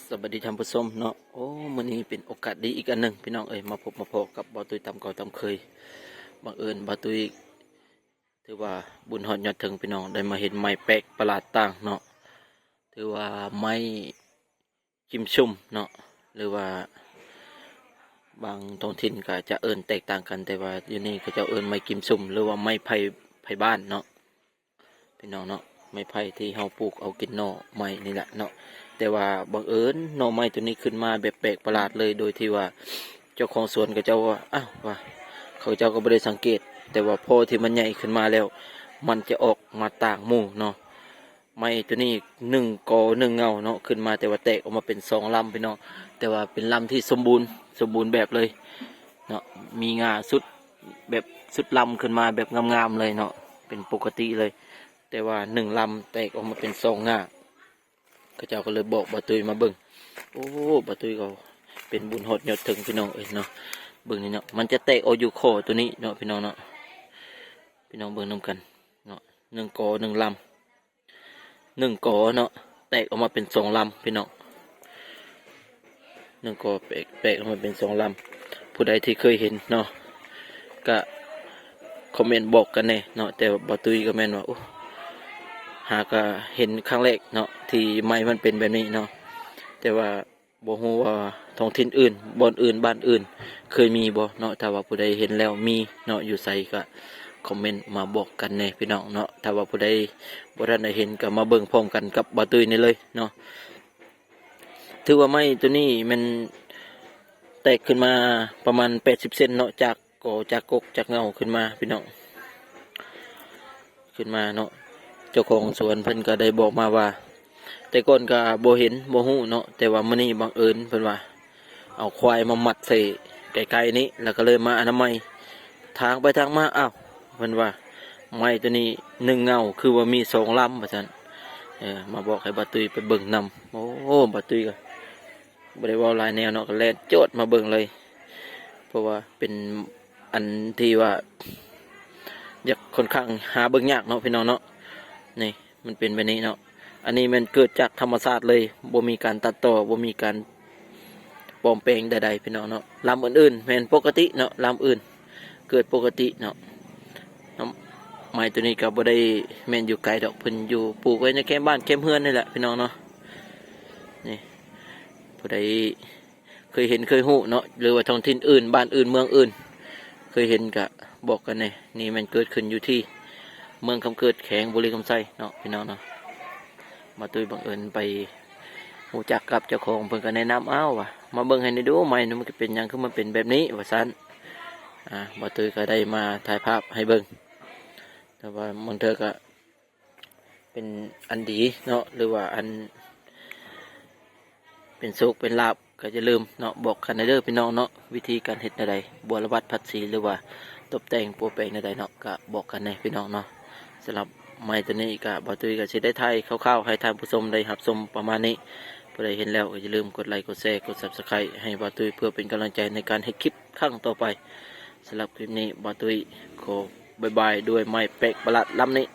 ສະບາຍດີທ່ານຜູ້ຊົມເນາະ. ໂອ້ ມື້ນີ້ເປັນໂອກາດດີອີກອັນໜຶ່ງພີ່ນ້ອງເອີຍ ມາພົບມາພໍ້ກັບບ່າວຕຸ້ຍຕາມເກົ່າຕາມເຄີຍ. ບັງເອີນບ່າວຕຸ້ຍຖືວ່າບຸນຮອດຍອດເທິງພີ່ນ້ອງ ໄດ້ມາເຫັນໄມ້ແປກປະຫຼາດຕ່າງເນາະ. ຖືວ່າໄມ້ກິມຊຸມເນາະ ຫຼືວ່າບາງທ້ອງຖິ່ນກໍຈະເອີ້ນແຕກຕ່າງກັນ ແຕ່ວ່າຢູ່ນີ້ເຂົາເຈົ້າເອີ້ນໄມ້ກິມຊຸມ ຫຼືວ່າໄມ້ໄຜ່ ໄຜ່ບ້ານເນາະ. ພີ່ນ້ອງເນາະ ໄມ້ໄຜ່ທີ່ເຮົາປູກເອົາກິນໜໍ່ໄມ້ນີ້ແຫຼະເນາະ. ແຕ່ວ່າບັງເອີນໜໍ່ໄມ້ໂຕນີ້ຂຶ້ນມາແບບແປກປະຫຼາດເລີຍ ໂດຍທີ່ວ່າເຈົ້າຂອງສວນເຂົາເຈົ້າວ່າ ອ້າວ ວ່າເຂົາເຈົ້າກໍບໍ່ໄດ້ສັງເກດ ແຕ່ວ່າພໍທີ່ມັນໃຫຍ່ຂຶ້ນມາແລ້ວ ມັນຈະອອກມາຕ່າງໝູ່ເນາະ. ໄມ້ໂຕນີ້ໜຶ່ງກໍໜຶ່ງເຫງົ້າເນາະ ຂຶ້ນມາ ແຕ່ວ່າແຕກອອກມາເປັນສອງລຳພີ່ນ້ອງ. ແຕ່ວ່າເປັນລຳທີ່ສົມບູນ ສົມບູນແບບເລີຍເນາະ ມີງ່າສຸດ ແບບສຸດລຳຂຶ້ນມາແບບງາມໆເລີຍເນາະ ເປັນປົກກະຕິເລີຍ. ແຕ່ວ່າໜຶ່ງລຳແຕກອອກມາເປັນສອງງ່າ ເຂົາເຈົ້າກໍເລີຍບອກບ່າວຕຸ້ຍມາເບິ່ງ. ໂອ້ ບ່າວຕຸ້ຍກໍເປັນບຸນຮອດຍອດເທິງພີ່ນ້ອງເອີຍເນາະ. ເບິ່ງນີ້ເນາະ ມັນຈະແຕກອອກຢູ່ຂໍ້ໂຕນີ້ເນາະ ພີ່ນ້ອງເນາະ. ພີ່ນ້ອງເບິ່ງນຳກັນເນາະ ໜຶ່ງກໍໜຶ່ງລຳ ໜຶ່ງກໍເນາະ ແຕກອອກມາເປັນສອງລຳພີ່ນ້ອງ. ໜຶ່ງກໍແຕກ ແຕກອອກມາເປັນສອງລຳ. ຜູ້ໃດທີ່ເຄີຍເຫັນເນາະ ກະຄອມເມັນບອກກັນແດ່ເນາະ. ແຕ່ວ່າບ່າວຕຸ້ຍກໍແມ່ນວ່າ ໂອ້ ຫາກະເຫັນຄັ້ງແລກເນາະ ທີ່ໄມ້ມັນເປັນແບບນີ້ເນາະ. ແຕ່ວ່າບໍ່ຮູ້ວ່າທ້ອງຖິ່ນອື່ນ ບ່ອນອື່ນ ບ້ານອື່ນ ເຄີຍມີບໍ່ເນາະ. ຖ້າວ່າຜູ້ໃດເຫັນແລ້ວມີເນາະ ຢູ່ໃສກະຄອມເມັນມາບອກກັນແດ່ພີ່ນ້ອງເນາະ. ຖ້າວ່າຜູ້ໃດບໍ່ທັນໄດ້ເຫັນ ກໍມາເບິ່ງພ້ອມກັນກັບບ່າວຕຸ້ຍນີ້ເລີຍເນາະ. ຖືວ່າໄມ້ໂຕນີ້ແມ່ນແຕກຂຶ້ນມາປະມານແປດສິບເຊັນເນາະ ຈາກກໍ ຈາກກົກຈາກເຫງົ້າຂຶ້ນມາພີ່ນ້ອງ ຂຶ້ນມາເນາະ. ເຈົ້າຂອງສວນເພິ່ນກໍໄດ້ບອກມາວ່າ ແຕ່ກ່ອນກໍບໍ່ເຫັນບໍ່ຮູ້ເນາະ ແຕ່ວ່າມື້ນີ້ບັງເອີນເພິ່ນວ່າ ເອົາຄວາຍມາມັດໃສ່ໃກ້ໆນີ້ ແລ້ວກໍເລີຍມາອະນາໄມ ຖາງໄປຖາງມາ ອ້າວ ເພິ່ນວ່າ ໄມ້ໂຕນີ້ໜຶ່ງເຫງົ້າ ຄືວ່າມີສອງລຳ ວ່າຊັ້ນ. ເອີ ມາບອກໃຫ້ບ່າວຕຸ້ຍໄປເບິ່ງນຳ. ໂອ້ ບ່າວຕຸ້ຍກໍບໍ່ໄດ້ເວົ້າຫຼາຍແນວເນາະ ກໍແລ່ນໂຈດມາເບິ່ງເລີຍ ເພາະວ່າເປັນອັນທີ່ວ່າ ຢາກ ຂ້ອນຂ້າງຫາເບິ່ງຍາກເນາະ ພີ່ນ້ອງເນາະ. ນີ້ ມັນເປັນແບບນີ້ເນາະ. ອັນນີ້ແມ່ນເກີດຈາກທຳມະຊາດເລີຍ ບໍ່ມີການຕັດຕໍ່ ບໍ່ມີການປອມແປງໃດໆ ພີ່ນ້ອງເນາະ. ລຳອື່ນໆແມ່ນປົກກະຕິເນາະ ລຳອື່ນເກີດປົກກະຕິເນາະ. ເນາະ ໄມ້ໂຕນີ້ກໍບໍ່ໄດ້ແມ່ນຢູ່ໄກດອກ ເພິ່ນຢູ່ ປູກໄວ້ໃນແຄມບ້ານແຄມເຮືອນນີ້ແຫຼະ ພີ່ນ້ອງເນາະ. ນີ້ ຜູ້ໃດ ເຄີຍເຫັນເຄີຍຮູ້ເນາະ ຫຼືວ່າທ້ອງຖິ່ນອື່ນ ບ້ານອື່ນ ເມືອງອື່ນ ເຄີຍເຫັນກະບອກກັນແດ່. ນີ້ແມ່ນເກີດຂຶ້ນຢູ່ທີ່ເມືອງຄຳເກີດ ແຂວງບໍລິຄຳໄຊເນາະ ພີ່ນ້ອງເນາະ. ບ່າວຕຸ້ຍບັງເອີນໄປຮູ້ຈັກກັບເຈົ້າຂອງ ເພິ່ນກໍແນະນຳ ອ້າວ ວ່າ ມາເບິ່ງໃຫ້ແດ່ດູ ໄມ້ນີ້ມັນເປັນຫຍັງຄືມັນເປັນແບບນີ້ ວ່າຊັ້ນ. ອາ ບ່າວຕຸ້ຍກໍໄດ້ມາຖ່າຍພາບໃຫ້ເບິ່ງ ແຕ່ວ່າບາງເທື່ອກໍ ເປັນອັນດີເນາະ ຫຼືວ່າອັນເປັນໂຊກເປັນລາບ ກໍຢ່າລືມເນາະ ບອກກັນແດ່ເດີພີ່ນ້ອງເນາະ. ວິທີການເຮັດແນວໃດ ບົວລະວັດ ຂັດສີ ຫຼືວ່າຕົບແຕ່ງປົວແປງແນວໃດເນາະ ກໍບອກກັນແດ່ພີ່ນ້ອງເນາະ. ສຳລັບໄມ້ໂຕນີ້ກໍ ບ່າວຕຸ້ຍກໍຊິໄດ້ຖ່າຍຄ່າວໆໃຫ້ທ່ານຜູ້ຊົມໄດ້ຮັບຊົມປະມານນີ້. ຜູ້ໃດເຫັນແລ້ວກໍຢ່າລືມກົດໄລ ກົດແຊ ກົດ Subscribe ໃຫ້ບ່າວຕຸ້ຍ ເພື່ອເປັນກຳລັງໃຈໃນການເຮັດຄລິບຄັ້ງຕໍ່ໄປ. ສຳລັບຄລິບນີ້ ບ່າວຕຸ້ຍຂໍບາຍບາຍດ້ວຍໄມ້ແປກປະຫຼາດລຳນີ້.